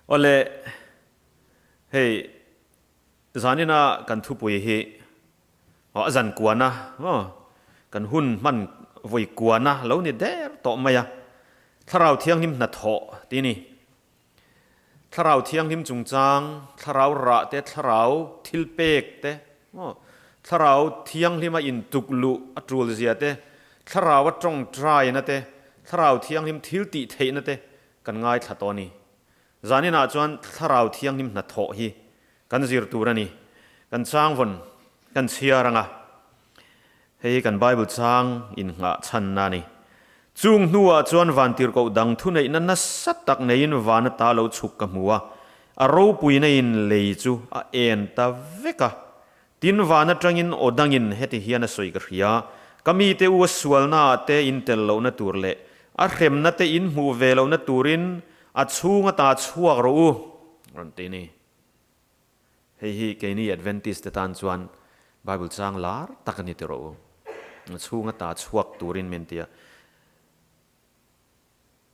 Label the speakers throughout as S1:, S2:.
S1: Awle, hei zanina kan thupui hi aw a zan kuana maw kan hun hman vawi kuana lo ni der tawh mai a, Thlarau Thianghlim hnathawh tih a ni. Thlarau Thianghlim chungchang, Thlarau rah te, Thlarau thil pek te, maw Thlarau Thianghlima intuk luh a tul zia te, Thlarau a tawngtaina te, Thlarau Thianghlim thil tih theihna te kan ngaithla tawh a ni. Zaninah chuan Thlarau Thianghlim hnathawh hi kan zir tur a ni. Kan changvawn kan chhiar ang a, hei hi kan Bible chang innghah chhanna a ni. Chung hnuah chuan vantirhkoh dang thuneihna nasa tak neiin van ata lo chhuk ka hmu a, a ropuina in lei chu a en ta vek a. Tin van atangin aw dangin heti hian a sawi ka hria, Ka mite u a sualnaah te in tel lohna tur leh a hremna te in hmuh ve lohna turin a chhung ata chhuak rawh u, rawn ti ni. Hei hi keini Adventist te tan chuan Bible chang lar tak a ni ti rawh u. A chhung ata chhuak turin min ti a,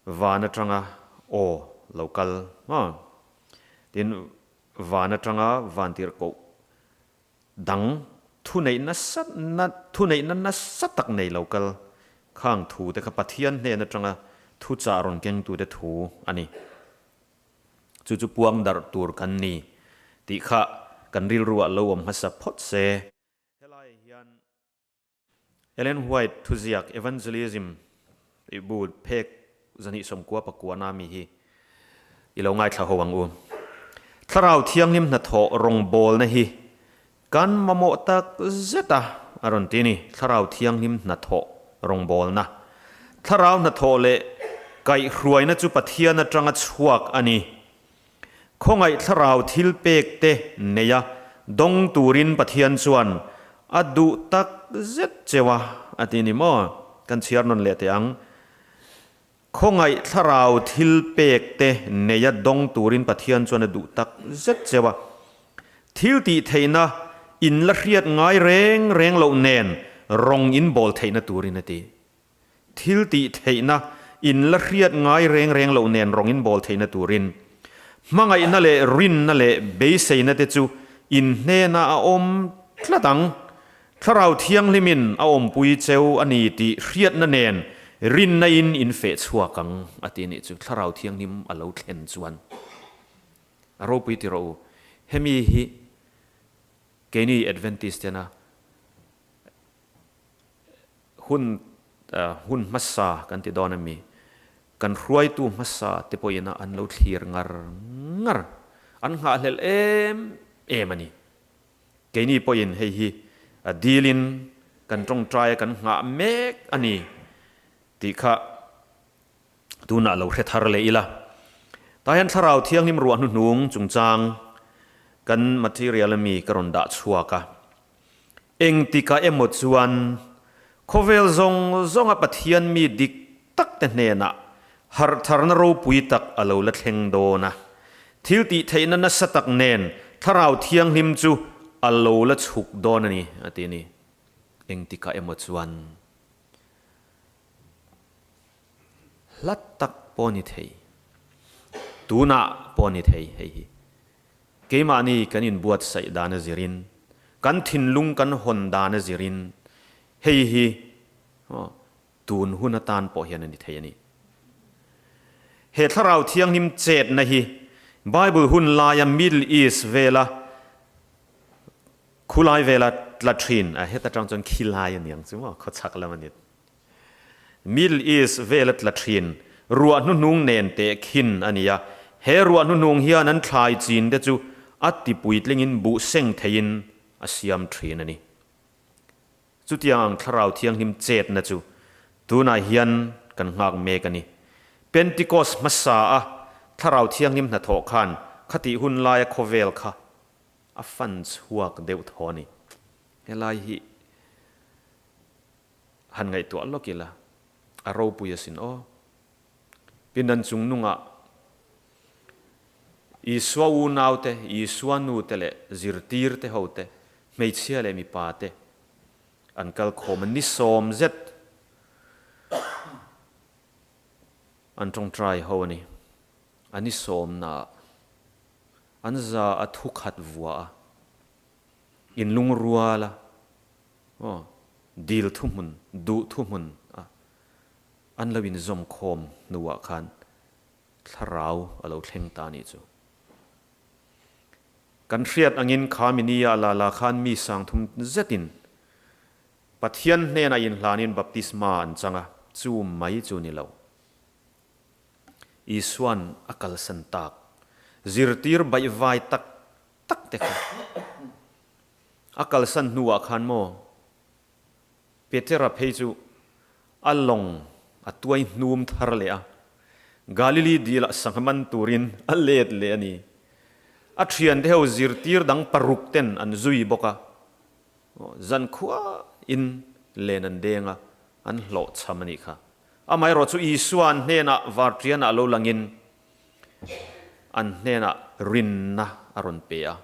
S1: van atanga aw lo kal maw? Tin, van atanga vantirhkoh dang thuneih nasa na thuneihna nasa tak nei lo kal khang thu te kha Pathian hnen atanga thuchah rawn kengtute thu a ni. Chu chu puang darh tur kan ni tih kha kan rilruah lo awm hmasa phawt se. Helaiah hian Ellen White thuziak Evangelism tih bu phek 290 pakuana mi hi i lo ngaithla ho ang u. Thlarau Thianghlim hnathawh rawngbawlna hi kan mamawh tak zet a, a rawn ti a ni. Thlarau Thianghlim hnathawh rawngbawlna. Thlarau hnathawh leh kaihhruaina chu Pathian atanga chhuak a ni. Khawngaih thlarau thil pek te nei a, dawng turin Pathian chuan a duh tak zet cheu a, a ti ni maw? Kan chhiar nawn leh teh ang. Khawngaih thlarau thil pek te nei a, dawng turin Pathian chuan a duh tak zet cheu a. Thil tih theihna in la hriat ngai reng reng loh nen rawng in bawl theihna turin a ti. Thil tih theihna, in la hriat ngai reng reng loh nen rawng in bawl theihna turin, hmangaihna leh rinna leh beiseina te chu in hnenah a awm tlat ang. Thlarau Thianghlimin a awmpui cheu a ni tih hriatna nen rinna in in feh chhuak ang, a ti nih chu. Thlarau Thianghlim a lo thlen chuan a ropui ti rawh u. Hemi hi keini Adventist tena Hun hun hmasa kan ti dawn a mi? Kan hruaitu hmasa te pawhin a an lo thlir ngar ngar, an nghahhlelh em em a ni. Keini pawhin hei hi a dilin kan tawngtai a kan nghah mek a ni tih kha tunah lo hre thar leh ila. Tah hian Thlarau Thianghlim ruah hnuhnung chungchang kan material a mi ka rawn dah chhuak a. Engtikah emaw chuan khawvel zawng zawnga Pathian mi dik tak te hnenah harhtharna ropui tak a lo la thleng dawn a. Thil tih theihna nasa tak nen Thlarau Thianghlim chu a lo la chhuk dawn a ni, a ti a ni. Engtikah emaw chuan hla tak pawh a ni thei, tunah pawh a ni thei hei hi. Keimahni kan inbuatsaih dan a zirin, kan thinlung kan hawn dan a zirin hei hi tun hun atan pawh hian a ni thei a ni. He Thlarau Thianghlim chetna hi Bible hun laia Middle East vela khulai vela tla thin, a heta tang chuan khilai a niang chu maw, khawchhak lam a ni. Middle East vela tla thin ruah hnuhnung nen teh khin a ni a, he ruah hnuhnung hian an thlai chin te chu a ti puitlingin buh seng theiin a siam thin a ni. Chutiang ang Thlarau Thianghlim chetna chu tunah hian kan nghak mek a ni. Pentecost hmasa a Thlarau Thianghlim hnathawh khan khatih hun laia khawvel kha a fan chhuak deuh thaw a ni. Helai hi Han ngaihtuah lawk ila, a ropui asin aw. Pindan chung nungah Isua unaute, Isua nute leh zirtirte hote, hmeichhia leh mipate an kal khawm a, ni sawm zet an tawngtai ho a ni. A ni sawmnaah. An za a thu khat vua a, in lungrual a, aw, dil thuhmun, duh thuhmun a an lo inzawm khawm hnuah khan thlarau a lo thleng ta a nih chu. Kan hriat angin kha mini ah la la khan mi sangthum zetin Pathian hnenah inhlanin baptisma an chang a, chu mai chu ni lo. Isua'n a kalsan tak, zirtir baihvai tak tak te kha a kalsan hnuah khan maw Petera phei chu a lawng a tuai hnum thar leh a, Galili dilah sangha man turin a let leh a ni. A thiante ho zirtir dang paruk ten an zui bawk a, zankhua in len an deng a, an hlawhchham a nih kha. Amaherawh chu Isua an hnenah varṭianah lo langin an hnenah rinna a rawn pe a.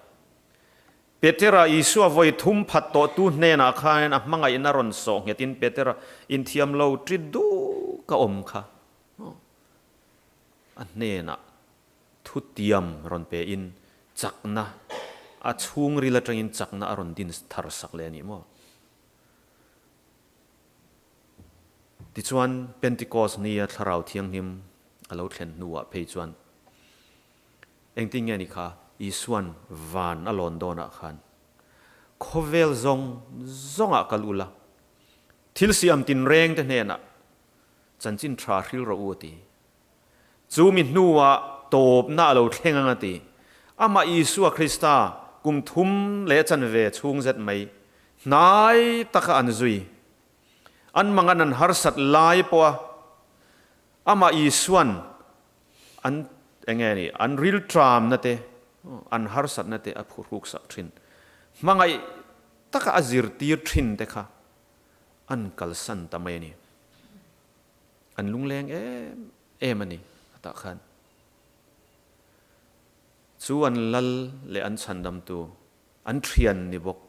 S1: Petera, Isua vawi thum phat tawhtu hnenah khan a hmangaihna rawn sawh nghetin Petera inthiam lo ṭi duk a awm kha a hnenah thutiam rawn pein chakna a chhungril aṭangin chakna a rawn din thar sak leh a ni maw? Tichuan, Pentecost nia Thlarau Thianghlim a lo thlen hnuah phei chuan Engtin nge ni kha Isua'n van a lawn dawnah khan khawvel zawng zawngah kal ula, thil siam tinreng te hnenah chanchin tha hril rawh u a ti. Chu mi hnuah tawpna a lo thleng ang a ti. Amah Isua Krista kum thum leh chanve chhung zet mai hnai taka an zui. An mangan an harsat lai pawha amah Isua'n An eng nge ni, an rilṭamna te, an harsatna te a phuhruk sak ṭhin. Hmangaih taka a zirtir ṭhin te kha an kalsan ta mai a ni. An lungleng em em a ni a tah khan. Chu an lal leh an chhandamtu, an ṭhian ni bawk,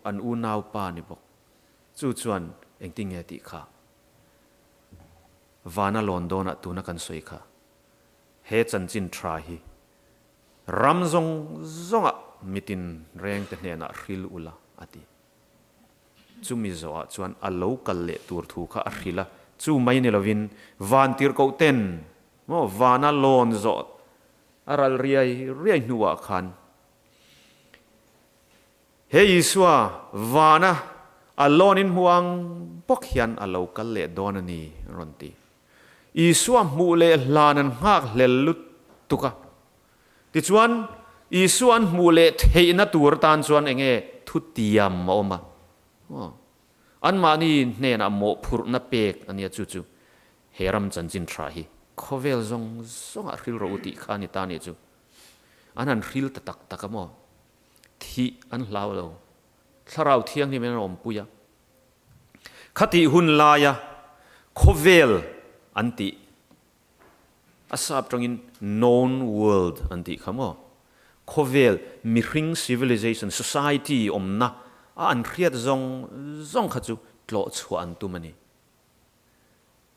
S1: an unaupa ni bawk, chu chuan engtin nge tih kha Vana lawn dawnah tuna kan sawi kha he chanchin tha hi ram zawng zawngah mitin rengte hnenah hril ula a ti. Chumi zawhah chuan a lo kal leh tur thu kha a hril a, chu mai ni lovin van tirhkoh ten maw vana lawn zawh a ral riai riai hnuah khan He Isua vana a lawn in hmu ang bawk hian a lo kal leh dawn a ni, an rawn ti. Isua hmuh leh hlan an nghak hlel lutuk a. Tichuan, Isua an hmuh leh theihna tur atan chuan eng nge thutiam a awm a? Aw, anmahni hnenah mawhphurhna pek a nia chu chu he ram chanchin tha hi khawvel zawng zawngah hril rawh u tih kha a ni ta a nih chu. An han hril ta tak tak a maw? Thih an hlau lo. Thlarau Thianghlim in an awmpui a. Khatih hun laia khawvel an tih, a sap tangin known world an tih kha maw? Khawvel, mihring civilization, society awmna a an hriat zawng zawng kha chu tlawh chhuah an tum a ni.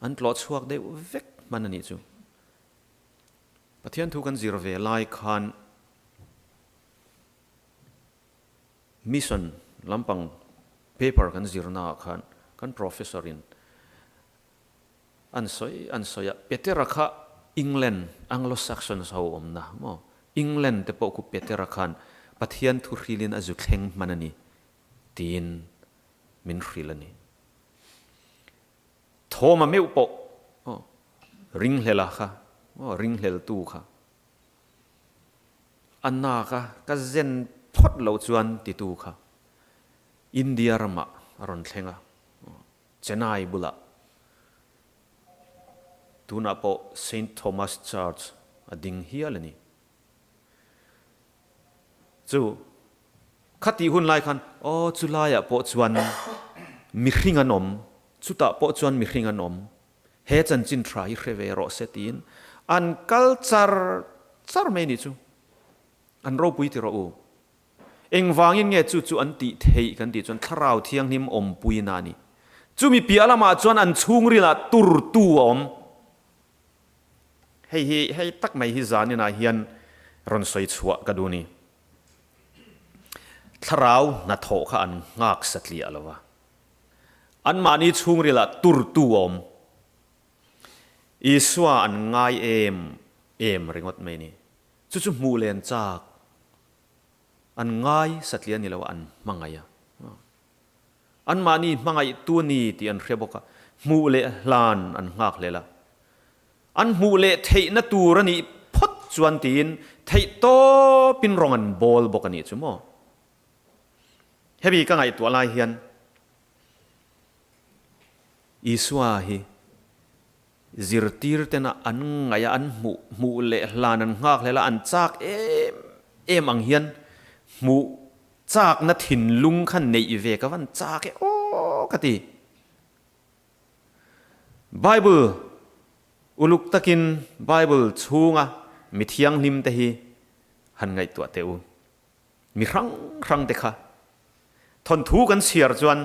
S1: An tlawh chhuak deuh vek hman a nih chu. Pathian thu kan zir ve lai khan Mission lampang paper kan zirna ah khan kan professor in an sawi an sawi a, Petera kha England Anglo-Saxons ho awmna maw, England te pawh khu Petera khan Pathian thu hrilin a zu thleng hman a ni tiin min hrilh a ni. Thawma meuh pawh aw ringhlela kha aw ringhleltu kha a nak a ka zen phawt loh chuan titu kha India ramah a rawn thleng a, Chennai bulah tunah pawh Saint Thomas Church a ding hial a ni. Chu khatih hun lai khan aw chu laiah pawh chuan mihring an awm, chutah pawh chuan mihring an awm, he chanchin tha hi hre ve rawh se tiin an kal char char mai nih chu. An ropui ti rawh u. Engvangin nge chu chu an tih theih kan tih chuan Thlarau Thianghlim awmpuina a ni. Chumi piah lamah chuan an chhungrilah turtu a awm. Hei hi, hei tak mai hi zaninah hian Rawn sawi chhuah ka duh ni. Thlarau hnathawh kha an nghak satliah lo va. Anmahni chhungrilah turtu a awm. Isua an ngai em em ringawt mai ni. Chu chu hmuh len chak an ngai satliah ni lo a, an hmangaih a. Anmahni hmangaihtu a ni tih an hre bawk a, hmuh leh hlan an nghak hlel a. An hmuh leh theihna tur a nih phawt chuan tiin theih tawpin rawng an bawl bawk a nih chu maw? Hemi ka ngaihtuah lai hian Isua hi zirtir tena an ngaih a, an hmuh hmuh leh hlan an nghak hlel a, an chak em em ang hian hmuh chakna thinlung kha neih ve ka van chak e aw ka ti. Bible uluk takin Bible chhunga mi thianghlim te hi han ngaihtuah teh u. Mi hrang hrang te kha thawnthu kan chhiar chuan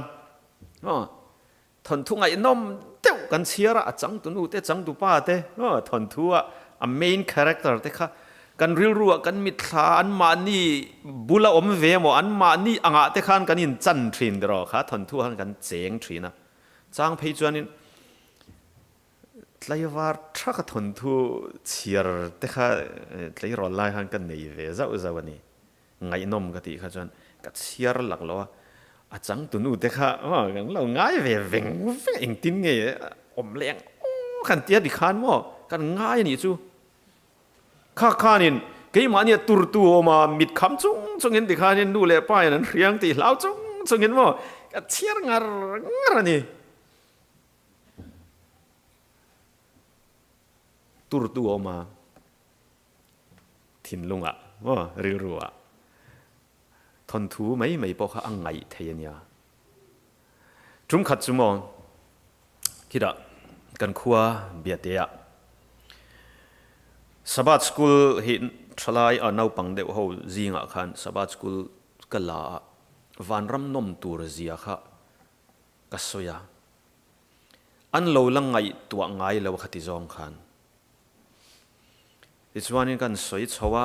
S1: aw thawnthu ngaihnawm deuh kan chhiar a, a changtunu te changtupa te aw thawnthu a a main character te kha kan rilru ah kan mitthla anmahni bula awm ve emaw anmahni angah te khan kan inchan thin tiraw kha thawnthu ah khan kan cheng thin a. Chang phei chuanin tlaivar tha ka thawnthu chhiar te kha tleirawl lai khan ka nei ve zauh zauh a ni. Ngaihnawm ka tih kha chuan ka chhiar lak lo a, a changtunu te kha kan lo ngai ve veng veng engtin nge awm leng aw kan tia tikhan maw kan ngai a nih chu. Kha khanin keimahnia turtu a awm a, mit kham chung chungin tikhanin nu leh pa in an hriang tih hlau chung chungin maw ka chhiar ngar ngar a ni. Turtu a awm a, thinlungah maw rilruah thawnthu mai mai pawh kha a ngaih thei a nia. Tum khat chu maw khitah kan khua Biate ah Sabbath school hi thalai a naupang deuh ho zingah khan Sabbath school ka la a, vanram nawm tur zia kha ka sawi a, an lo la ngaihtuah ngai lo a khati zawng khan. Tichuanin kan sawi chho a,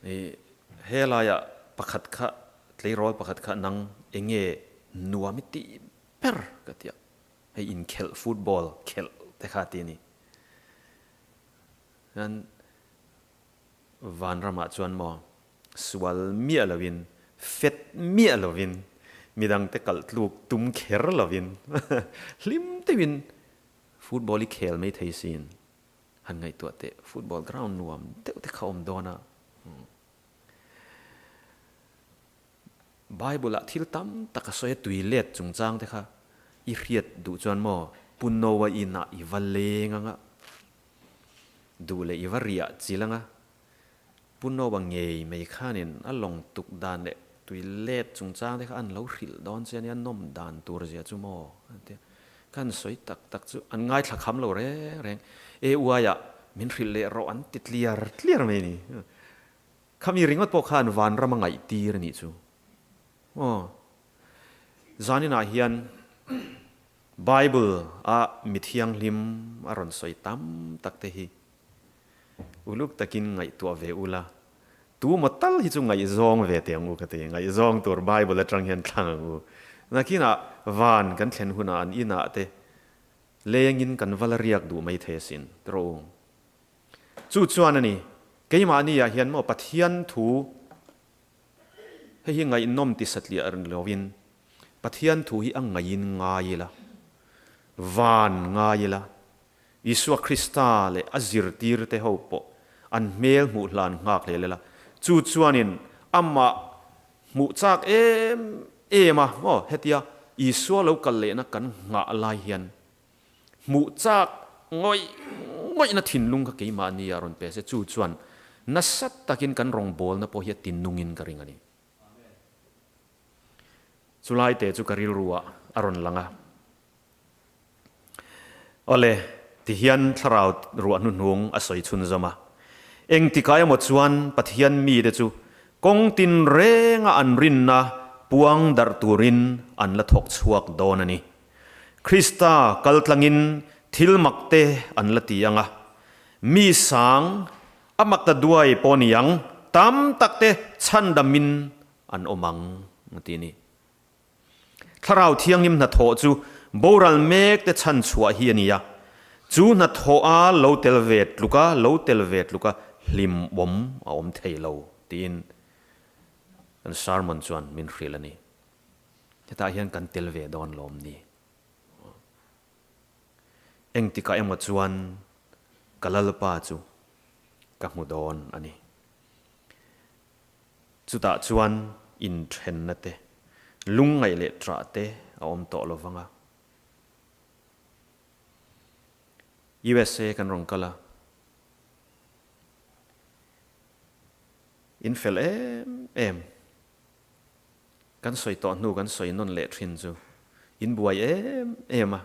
S1: I helaiah pakhat kha, tleirawl pakhat kha nang enge nuam i tih ber ka ti a, hei inkhelh football khelh te kha ti a ni. Chuan vanramah chuan maw sual miah lovin, fet miah lovin, midangte kalh tluk tum kher lovin hlim deuhin football i khel mai thei sin. Han ngaihtuah teh, football ground nuam deuh te kha awm dawn a. Bible ah thil tam tak a sawi a, tui let chungchang te kha i hriat duh chuan maw Pu Noah inah i va leng anga, duh leh i va riah chil anga, Pu Noah ngei mai khanin a lawng tuk dan leh tui let chungchang te kha an lo hrilh dawn che ania, nawm dan tur zia chu maw an ti a. Ka han sawi tak tak chu an ngaithla kham lo reng reng. E uaiah min hrilh leh rawh an ti tliar tliar mai a ni. Khami ringawt pawh khan vanram a ngaihtir a nih chu. Aw. Zaninah hian Bible a mi thianghlim a rawn sawi tam tak te hi uluk takin ngaihtuah ve ula, tu maw tal hi chu ngaihzawng ve teh ang u ka ti, ngaihzawng tur Bible atang hian thlang ang u. Nakinah van kan thlen hunah an inah te lengin kan va la riak duh mai thei asin, ti rawh u. Chu chuan a ni, keimahni ah hian maw Pathian thu hei hi ngaihnawm ti satliah lovin Pathian thu hi a ngaihin ngai ila, van ngai ila, Isua Krista leh a zirtirte ho pawh an hmel hmuh hlan nghak hle lela, chu chuanin amah hmuh chak em em a, maw hetia Isua lo kal lehna kan nghah lai hian hmuh chak ngawih ngawihna thinlung kha keimahni ah rawn pe se, chu chuan nasa takin kan rawngbawlna pawh hi a tinungin ka ring a ni. Chulai te chu ka rilru ah a rawn lang a. Awle, tihian thlarau ruah hnuhnung a sawi chhunzawm a. Engtikah emaw chuan Pathian mite chu kawng tinrenga an rinna puang darh turin an la thawk chhuak dawn a ni. Krista kaltlangin thil makte an la ti ang a, mi sang. A mak ta duai pawh ni ang, tam tak te chhandamin an awm ang, a ti a ni. Thlarau Thianghlim hnathawh chu boral mek te chhan chhuah hi a ni a, chu hnathawh a lo tel ve tluk a, lo tel ve tluk a hlimawm a awm thei lo, tiin kan sermon chuan min hrilh a ni. Hetah hian kan tel ve dawn lawm ni? Engtikah emaw chuan ka Lalpa chu ka hmu dawn a ni. Chutah chuan inthenna te, lungngaih leh ṭah te a awm tawh lo vang a. USA kan rawn kal a, in fel em em. Kan sawi tawh hnu kan sawi nawn leh thin chu in buai em em a,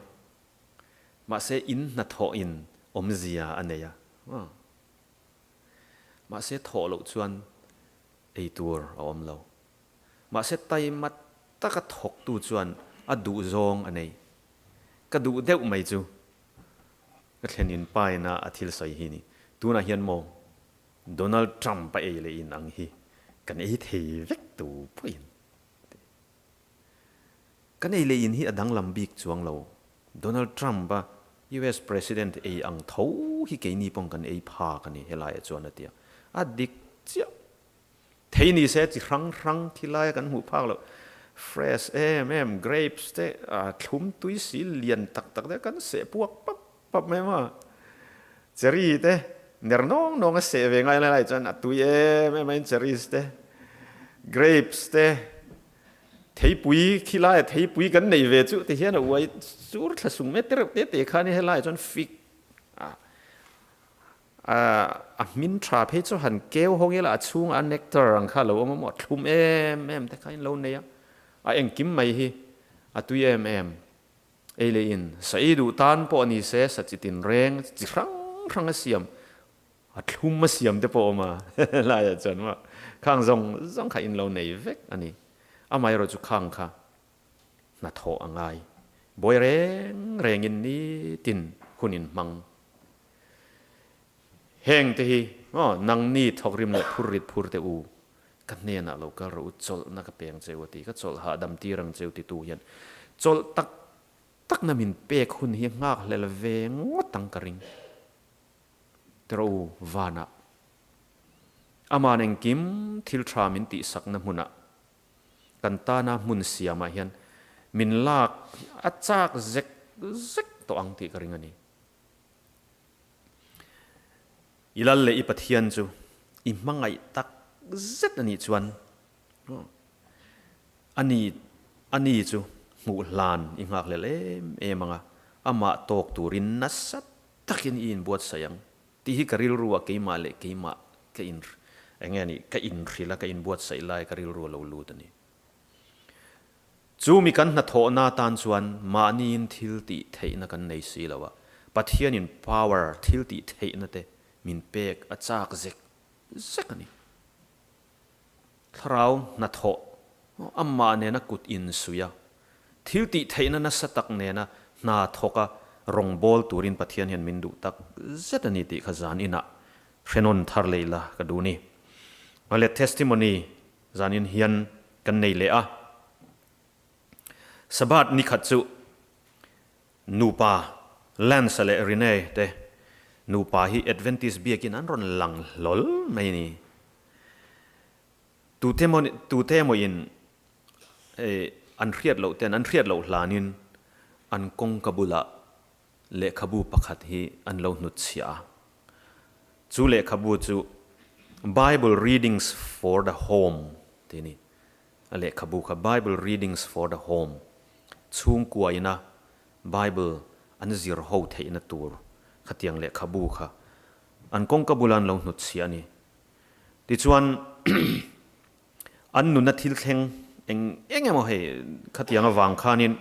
S1: mahse in hnathawh in awmzia a nei a, mahse thawh loh chuan ei tur a awm lo. Mahse taima taka thawktu chuan a duh zawng a nei. Ka duh deuh mai chu ka thlen in paina a thil sawi hi ni. Tunah hian maw Donald Trump a ei leh in ang hi kan ei thei vek tu pawhin a ti. Kan ei leh in hi a danglam bik chuang lo. Donald Trump a US President ei ang tho hi keini pawng kan ei phak a ni helaiah chuan a ti a. A dik chiah. Thei ni se chi hrang hrang thilaia kan hmuh phak loh fresh em em grapes te thlum tui si lian tak tak te kan seh puak pap pap mai maw. Cherry te ner nawng nawng a seh ve ngai lai chuan a tui em em a in cherries te grapes te theipui khilaia theipui kan nei ve chu ti hian a uai sur thla sung mai te reuh te te khan helaiah chuan fig a A hmin tha phei chu han keu hawng ila a chhungah a nectar ang kha a lo awm a maw, a thlum em em te kha in lo nei a, a engkim mai hi a tui em em. Ei leh in sa ei duh tan pawh ni se sa chi tin reng chi hrang hrang a siam, a thlum a siam te pawh a awm a helaiah chuan maw khang zawng zawng kha in lo nei vek a ni. Amaherawhchu chu khang kha hnathawh a ngai. Buai reng rengin nitin hun in hmang. Heng te hi maw nangni thawkrim leh phur rit phur te u, ka hnenah lo kal rawh u, chawlhna ka peng cheu a ti, ka chawlh hahdam tir ang cheu titu hian chawlh tak takna min pek hun hi nghakhlel ve ngawt ang ka ring. Tiraw u, vanah Aman engkim thil tha min tihsakna hmunah kan tana hmun siamah hian min lak a chak zek zek tawh ang tih ka ring a ni. I lal leh i Pathian chu i hmangaih tak zet a nih chuan a ni a ni chu hmuh hlan i nghakhlel em em ang a, amah tawk turin nasa takin i inbuatsaih ang tih hi ka rilru ah keimah leh keimah ka in eng nge a nih ka inhrilh a ka inbuatsaih lai ka rilru a lo lut a ni. Chu mi kan hnathawhna atan chuan mahniin thil tih theihna kan nei si lo a, Pathianin power thil tih theihna te min pek a chak zek zek a ni. Thlarau hnathawh amah nena kut insuih a, thil tih theihna nasa tak nena hna thawk a rawngbâwl turin Pathian hian min duh tak zet a ni tih kha zan inah hrenawn thar leh ila ka duh ni. Vale testimony Zanin hian kan nei leh a. Sabbath ni khat chu nupa Lance leh Renee te nupa hi Adventist biakin an rawn lang hlawl mai a ni. Tute emaw tute emaw in an hriat loh ten an hriat loh hlanin an kawngka bulah lehkhabu pakhat hi an lo hnutchhiah a. Chu lehkhabu chu Bible Readings for the Home tih a ni. A lehkhabu kha Bible Readings for the Home, chhungkuaina Bible an zir ho theihna tur khatiang lehkhabu kha an kawngka bula an lo hnutchhiah a ni. Tichuan an nuna thil thleng eng eng emaw hei khatiang avang khanin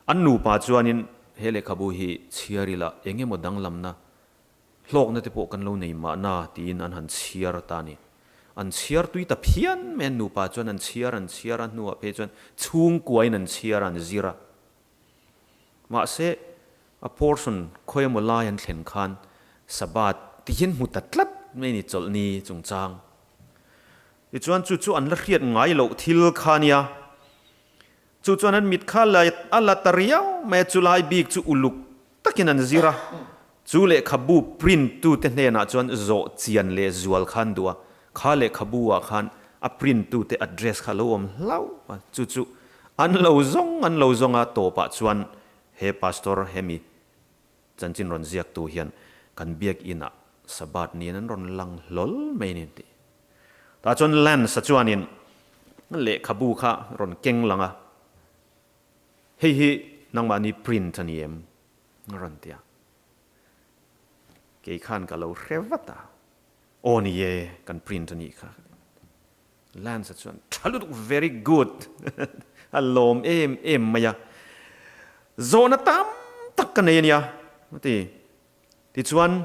S1: an nupa chuanin he lehkhabu hi chhiar ila eng emaw danglamna Hlawkna te pawh kan lo nei mahna tiin an han chhiar ta a ni. An chhiar tui ta phian mai a, nupa chuan an chhiar an chhiar a, hnuah phei chuan chhungkuain an chhiar a, an zir a. Mahse, a portion khawi emaw lai an thlen khan Sabbath ti hian hmu ta tlat. mai ni chawlhni chungchang. Tichuan chu chu an la hriat ngai loh thil kha nia. Chu chuan an mit kha a la ta riau mai a, chulai bik chu uluk takin an zir a. Chu lehkhabu print tute hnenah chuan zawh chian leh zual kha an duh a, kha lehkhabu ah khan a print tute address kha a lo awm hlauh a, chu chu an lo zawng an lo zawng a, tawpah chuan he pastor hemi Chanchin rawn ziaktu hian kan biakinn ah Sabbath niin an rawn lang hlawl mai ni tih. Tah chuan Lance-a chuanin lehkhabu kha rawn keng lang a, Hei hi nangmahni print a ni em? a rawn ti a. Kei khan ka lo hre vat a, Aw ni e, kan print a nih kha. Lance-a chuan, Tha lutuk, very good, a lawm em em mai a, zawhna tam tak ka nei a nia, a ti. Tichuan,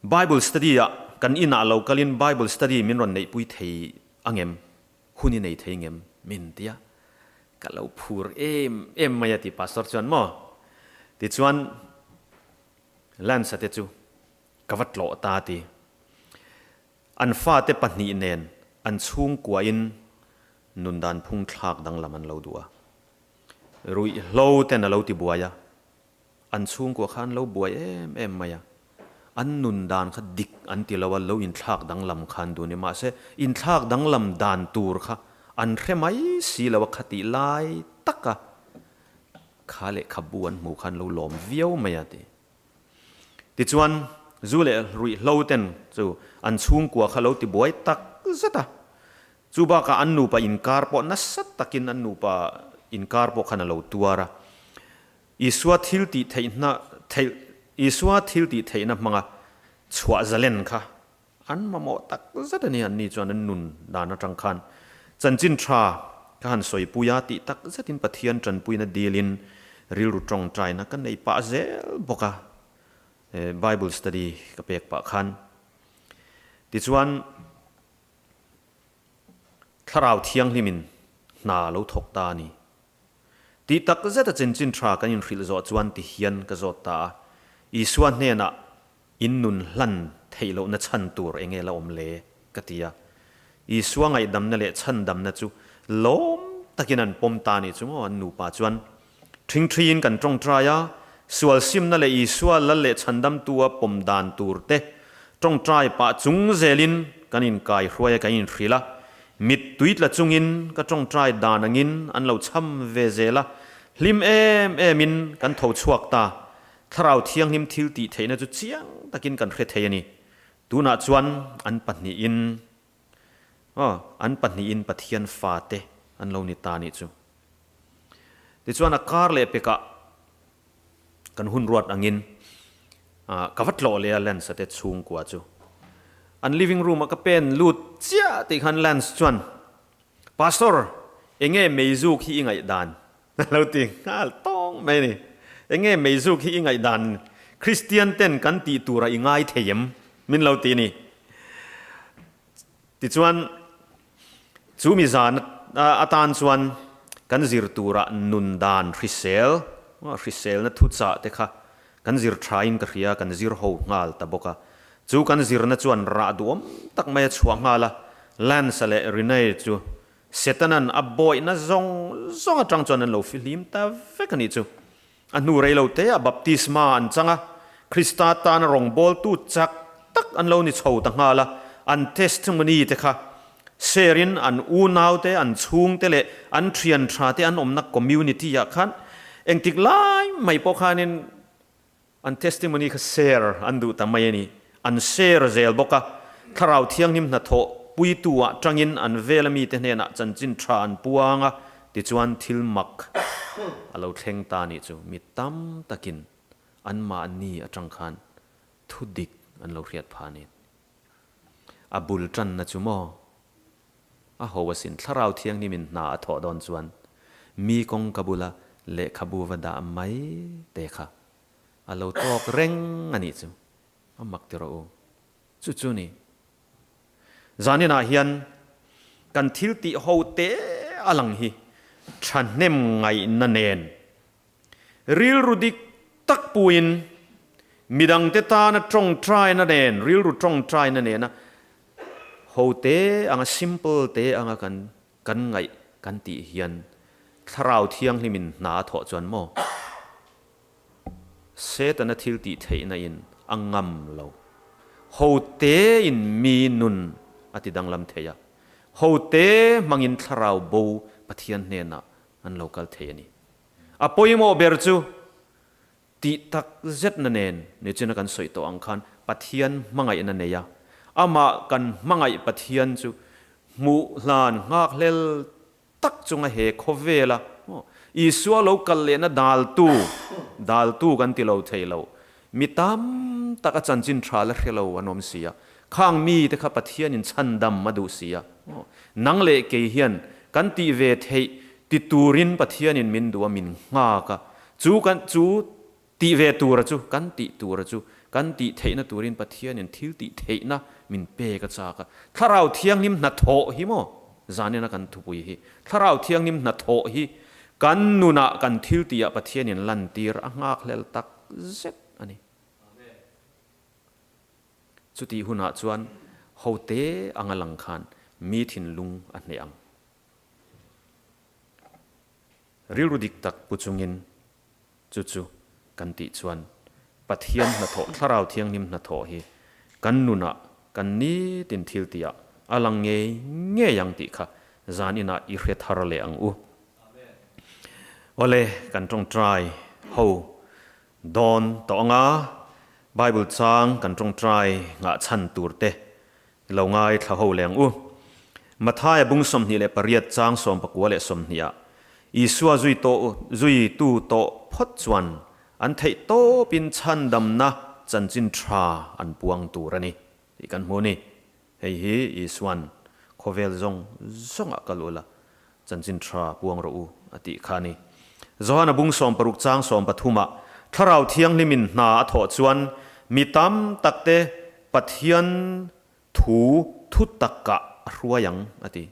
S1: Bible study-ah kan inah lo kalin Bible study min rawn neihpui thei angem, hun i nei thei ngem, min ti a. Ka lo phur em em mai a ti Pastor chuan maw? Tichuan, Lance-a te chu ka va tlawh ta a ti. An fate pahnih nen an chhungkuain nun dan phung thlak danglam an lo duh a. Ruihhlo ten a lo ti buai a, an chhungkua kha an lo buai em em mai a. An nun dan kha dik an ti lo a, lo inthlak danglam kha an duh ni. Mahse, inthlak danglam dan tur kha an hre mai si lo a, khatih lai taka kha lehkhabu an hmuh kha an lo lawm viau mai a ti. Tichuan, zu leh ruihhlo ten chu an chhungkua kha lo ti buai tak zet a. Chu bakah an nupa inkar pawh nasa takin an nupa inkar pawh khan a lo tuar a. Isua thil tih theihna theih Isua thil tih theihna hmanga chhuah zalen kha an mamawh tak zet a ni. Anni chuan an nun dan atang khan chanchin tha ka han sawipui a tih tak zetin Pathian tanpuina dilin rilru tawngtaina ka nei pah zel bawk a, Bible study ka pek pah khan. Tichuan Thlarau Thianghlimin hna lo thawk ta a ni. Tih tak zeta chanchin tha kan inhrilh zawh chuan ti hian ka zawt ta a, Isua hnenah In nun hlan theih lohna chhan tur eng nge la awm le? ka ti a. Isua ngaihdamna leh chhandamna chu lawm takin an pawm ta nih chu maw an nupa chuan. Ṭhingṭhiin kan ṭawngṭai a, sual simna leh Isua lal leh chhandamtua pawm dan tur te ṭawngṭai pah chung zelin kan inkai hruai a kan inhrilh a. Mittui tla chungin ka ṭawngṭai dan angin an lo cham ve zel a, hlim em emin kan tho chhuak ta. Thlarau Thianghlim thil tih theihna chu chiang takin kan hre thei a ni. Tunah chuan an pahnihin, aw, an pahnihin Pathian fate an lo ni ta nih chu. Tichuan a kar leh pekah kan hun ruat angin ka va tlawh leh a Lance-a te chhungkua chu. An living room-ah ka pen lut chiah tih khan Lance chuan, Pastor, enge meizuk hi i ngaihdan? A lo ti nghal tawng mai a ni. Enge meizuk hi i ngaihdan Kristian ten kan tih tura i ngai thei em? Min lo ti a ni. Tichuan chu mi zan atan chuan kan zir tura nun dan hrisel, hriselna thuchah te kha kan zir thain ka hria, kan zir ho nghal ta bawk a. Chu kan zirna chuan rah duhawm tak mai a chhuah nghal a, Lance-a leh Renee chu Setanan a bawihna zawng zawng atang chuan an lo fihlim ta vek a nih chu. A hnu rei lo te ah baptisma an chang a, Krista tana rawngbawltu chak tak an lo ni chho ta nghal a, an testimony te kha share in an unau te, an chhung te leh an thian tha te an awmna community ah khan engtik lai mai pawh khanin An testimony kha share an duh ta mai a ni. An share zel bawk a, Thlarau Thianghlim hnathawh puitu ah tangin an vela mite hnenah chanchin tha an puang a, tichuan thil mak a lo thleng ta nih chu mi tam takin anmahni atang khan thu dik an lo hriat phah a ni. A bul tanna chu maw? A ho asin Thlarau Thianghlimin hna a thawh dawn chuan mi kawngka bula lehkhabu va dah mai te kha a lo tawk reng a nih chu. A mak ti rawh u. Chu chu ni. Zaninah hian kan thil tih ho te a lang hi thahnem ngaihna nen rilru dik tak puin Midangte tana tawngtaina nen, rilru tawngtaina nena ho te anga simple te anga kan kan ngaih kan tih hian Thlarau Thianghlimin hna a thawh chuan maw? Setana thil tih theihna in a ngam lo. Ho te in mi nun a ti danglam thei a. Ho te hmangin Thlarau bo Pathian hnenah an lo kal thei a ni. A pawimawh ber chu Tih tak zetna nen nichina kan sawi tawh ang khan Pathian hmangaihna nei a, amah kan hmangaih Pathian chu hmuh hlan nghak hlel tak chunga he khawvela Isua lo kal lehna daltu, daltu kan ti lo thei lo, mi tam tak a chanchin tha la hre lo an awm si a, khang mite kha Pathianin chhandam a duh si a, nang leh kei hian kan tih ve theih ti turin Pathianin min duh a min nghak a, Chu kan chu tih ve tura chu, kan tih tura chu, kan tih theihna turin Pathianin thil tih theihna min pek a chak a. Thlarau Thianghlim hnathawh hi maw zanina kan thupui hi. Thlarau Thianghlim hnathawh hi kan nunah kan thil tihah Pathianin lantir a nghakhlel tak zet a ni. Chutih hunah chuan hote anga lang khan mi thinlung a hneh ang. Rilru dik tak pu chungin chu chu kan tih chuan Pathian hnathawh, Thlarau Thianghlim hnathawh hi kan nunah, kan nitin thil tihah a lang ngei ngei ang tih kha zan inah i hre thar leh ang u. Awle, kan tawngtai ho dawn tawh anga Bible chang kan tawngtai nghah chhan tur te Lo ngaithla ho leng u. Mathaia bung 28 chang 28 ah Isua zui tawh zui tu tawh phawt chuan an theih tawpin chhandamna chanchin tha an puang tur a ni tih kan hmu a ni. Hei hi Isuan khawvel zawng zawngah kal ula chanchin tha puang rawh u a tih kha a ni. Johana bung 60 chang 13 ah Thlarau Thianghlimin hna a thawh chuan mi tam takte Pathian thu thu takah a hruai ang a ti.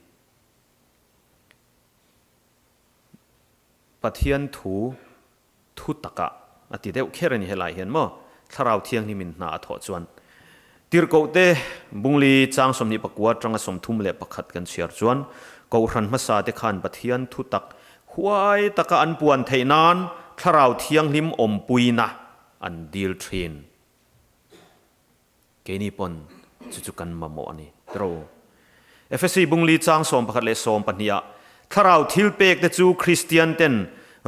S1: Pathian thu thu takah a ti deuh kher a ni helai hian maw? Thlarau Thianghlimin hna a thawh chuan Tirhkohte Bungli chang 29 atanga 31 kan chhiar chuan Kohhran hmasa te khan Pathian thu tak huai taka an puan theih nan Thlarau Thianghlim awmpuina an dil thin. Keini pawn chu chu kan mamawh a ni. Tiraw? Efesi Bungli chang 11 leh 12 ah Thlarau thilpek te chu Kristian ten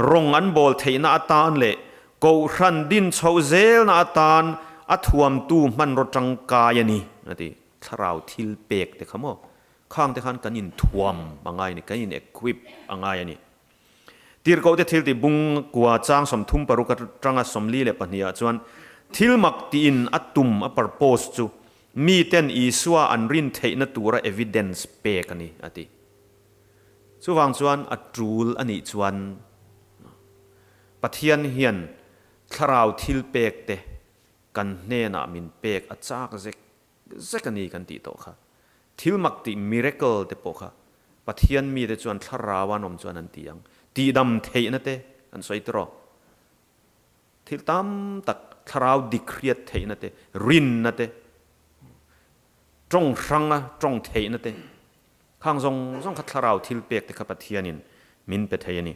S1: rawng an bawl theihna atan leh Kohhran din chhoh zelna atan a thuamtu hmanraw tangkai a ni a ti. Thlarau thilpek te kha maw? Khang te khan kan inthuam a ngai a ni, kan in equip a ngai a ni. Tirhkohte thil tih bung kua chang 36 atanga 42 ah chuan thil mak tiin a tum, a purpose, chu miten Isua an rin theihna tura evidence pek a ni, a ti. Chuvang chuan a tul a nih chuan Pathian hian thlarau thil pek te kan hnenah min pek a chak zek zek a ni kan tih tawh kha. Thil mak tih miracle te pawh kha Pathian mite chuan thlarau an awm chuan an ti ang. Tihdam theihna te an sawi tiraw? Thil tam tak thlarau dik hriat theihna te, rinna te, tawng hranga tawng theihna te, khang zawng zawng kha thlarau thil pek te kha Pathianin min pe thei a ni.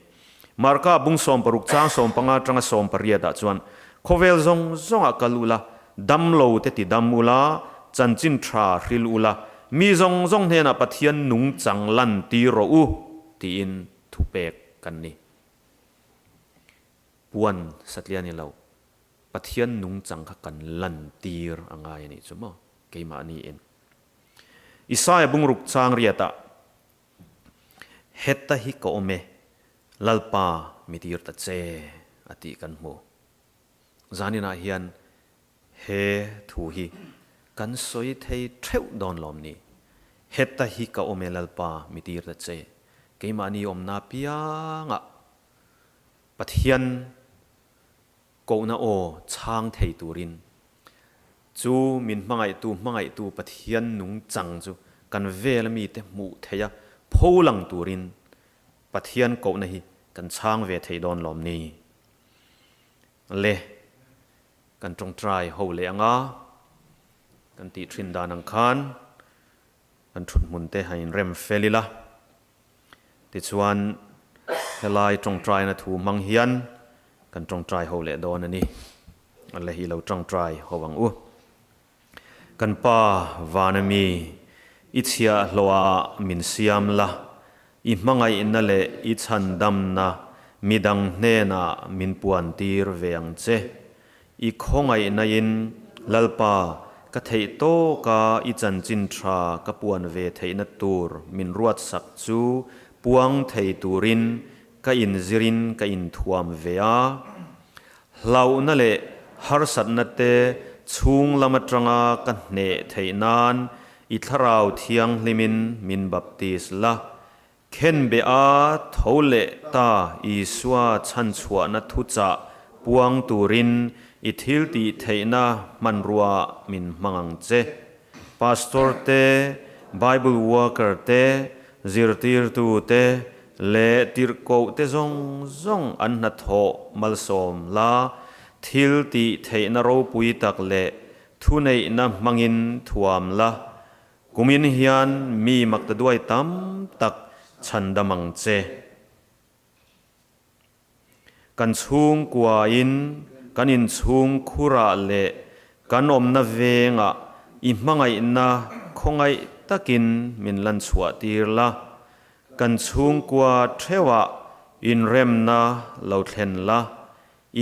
S1: Marka bung 60 chang 15 atanga 18 ah chuan khawvel zawng zawngah kal ula, damlo te ti dam ula, chanchin tha hril ula, mi zawng zawng hnenah Pathian nungchang lan tir rawh u tiin thupek kan ni. Puan satliah a ni lo, Pathian nungchang kha kan lan tir a ngai a nih chu maw keimahniin. Isaia bungruk chang riatah Heta hi ka awm e, Lalpa mi tir ta che, a tih kan hmu. Zaninah hian he thu hi kan sawi thei theuh dawn lawm ni? Heta hi ka awm e, Lalpa mi tir ta che, keimahni awmna piangah Pathian kohna aw chhang thei turin Chu min hmangaihtu hmangaihtu Pathian nungchang chu kan vela mite hmuh theih a pho lang turin Pathian kohna hi kan chhang ve thei dawn lawm ni? Le. Kan tawngtai ho leh ang a, kan tih thin dan ang khan kan thut hmun te han inrem fel ila. Tichuan helai tawngtaina thu hmang hian kan tawngtai ho leh dawn a ni. A le hi lo tawngtai ho ang u. Kan Pa vana mi, i chhiahhlawhah min siam la, i hmangaihna leh i chhandamna midang hnenah min puantir ve ang che. I khawngaihnain Lalpa, ka theih tawka i chanchin tha ka puan ve theihna tur min ruatsak chu puang thei turin ka inzirin ka inthuam ve a. Hlauhna leh harsatna te chhung lam atanga ka hneh theih nan i Thlarau Thianghlimin min baptis la. Khenbe a tho leh ta Isua chhanchhuahna thuchah puang turin i thiltih theihna hmanrua min hmang ang che. Pastor te, Bible worker te, zirtirtu te, leh tirhkoh te zawng zawng an hnathawh malsawm la, thil tih theihna ropui tak leh thuneihna hmangin thuam la, kumin hian mi maktaduai tam tak chhandam ang che. Kan chhungkuain kan inchhung khurah leh kan awmna vengah i hmangaihna khawngaih takin min lan chhuah tir la, kan chhungkua theuhah inremna lo thlen la,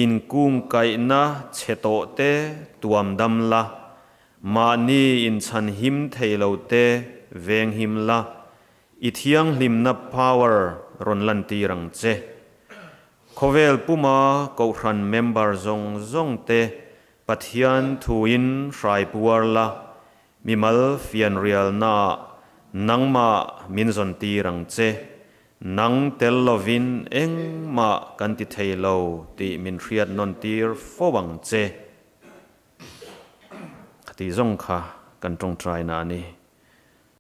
S1: inkungkaihna chhe tawh te tuam dam la, mahni inchhanhim thei lo te venghim la, I thianghlimna power rawn lantir ang che. Khawvel puma Kohhran member zawng zawng te Pathian thuin hrai puar la, mimal fianrialnaah nangmah min zawntir ang che. Nang tel lovin engmah kan ti thei lo tih min hriat nawntir fo ang che. Khati zawng kha kan tawngtaina a ni.